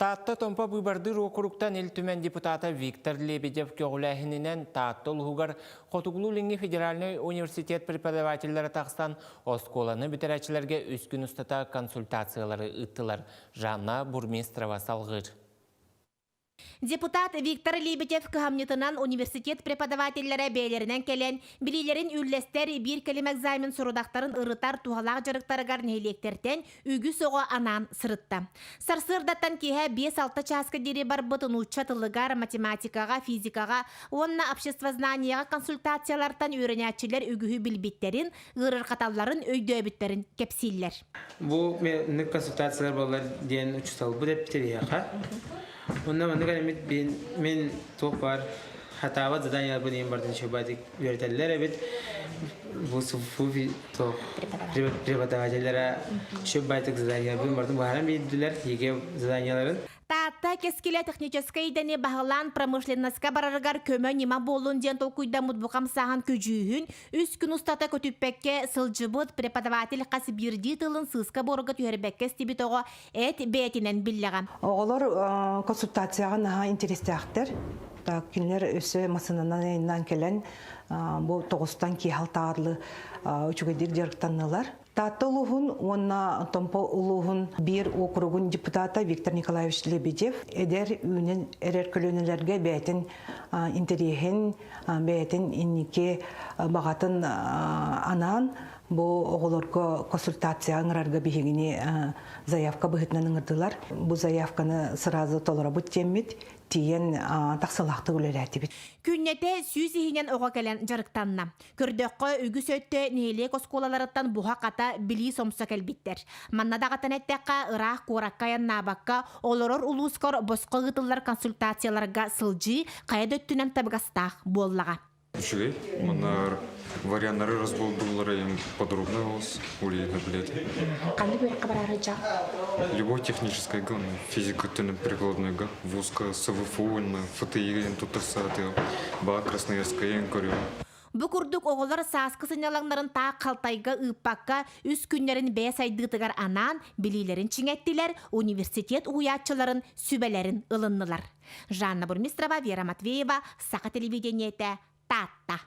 Таатта Томпо быыбардыыр уокуруктан Ил Түмэн депутата Виктор Лебедев көҕүлээһининэн Таатта улууһугар Хотугулуу-Илиҥҥи федеральнай университет преподавателлэрэ тахсан оскуоланы бүтэрээччилэргэ үс күн устата консультациялары ыыттылар. Жанна Бурмистрова салҕыыр. Депутат Виктор Лебедев кыһамньытынан университет преподавателлэрэ бэйэлэринэн кэлэн, билиилэрин үллэстэр биир кэлим экзамен сорудахтарын ырытар туһалаах дьарыктарыгар нэһилиэктэртэн үгүс оҕо анаан сырытта. Сарсыардаттан киэһэ 5-6 чааска диэри барбыт нуучча тылыгар, математикаҕа, физикаҕа уонна обществознаниеҕа консультациялартан үөрэнээччилэр үгүһү билбиттэрин, ыарырҕаталларын өйдөөбүттэрин кэпсииллэр. Бу мен консультациялар буолар диэн учууталбыт эппитэ биһиэхэ. Онно маннык эмит мин туох баар хатаабат заданияларбын иһин бардын шубатик үөрэтэллэр эбит. Бу преподавателлэрэ шубатик заданияларбын бардын быһааран биэрдилэр ЕГЭ заданияларын. Таатта кэскилэ техническэй идэни баһылаан промышленноска барарыгар көмө-ньыма буоллун диэн толкуйдаммыт бу хамсааһын көдьүүһүн үс күн устата көтүппэккэ сылдьыбыт преподаватель хас биирдии тылын сыыска-буорга түһэрбэккэ истибит оҕо эт бэйэтинэн биллэҕэ. Оҕолор консультацияҕа наһаа интэриэстээхтэр. Так, кинилэр өссө массыынанан айаннаан кэлэн бу тоҕустан киэһэ алтаҕарлы үчүгэйдик дьарыктаннылар. Таатта улууһун уонна Томпо улууһун биир уокуругун депутата Виктор Николаевич Лебедев эдэр үүнэн эрэр көлүөнэлэргэ бэйэтин интэриэһин, бэйэтин инники баҕатын анаан бу оҕолорго консультация ыҥырарга биһигини заявка быһыытынан ыҥырдылар. Бу заявканы сразу толоробут диэммит тиийэн тахсалаахтык үлэлээтибит. Күннэтэ сүүс иһинэн оҕо кэлэн дьарыктанна. Көрдөххө, үгүс өттө нэһилиэк оскуолаларыттан буһа-хата билии сомсо кэлбиттэр. Манна даҕатан эттэххэ, ыраах куоракка айаннаабакка, олорор улуускар босхо ыытыллар консультацияларга сылдьыы хайа да өттүнэн табыгастаах буоллаҕа. Үчүгэй. Манна варианнары разболдуллара им подробно голос улейна билет. Ханнык үөрэххэ бараары дьа? Любой техническайга, физика прикладнойга, вузка, СВФУ, ФТИ туттарсааты, ба Красноярская көрү. Бу курдук оҕолор сааскы сынньалаҥнарын таах халтайга ыыппакка үс күннэрин бэйэ сайдыытыгар анаан билиилэрин чиҥэттилэр, университет уһуйааччыларын сүбэлэрин ылыннылар. Жанна Бурмистрова, Вера Матвеева, Саха телевидениетэ, Таатта.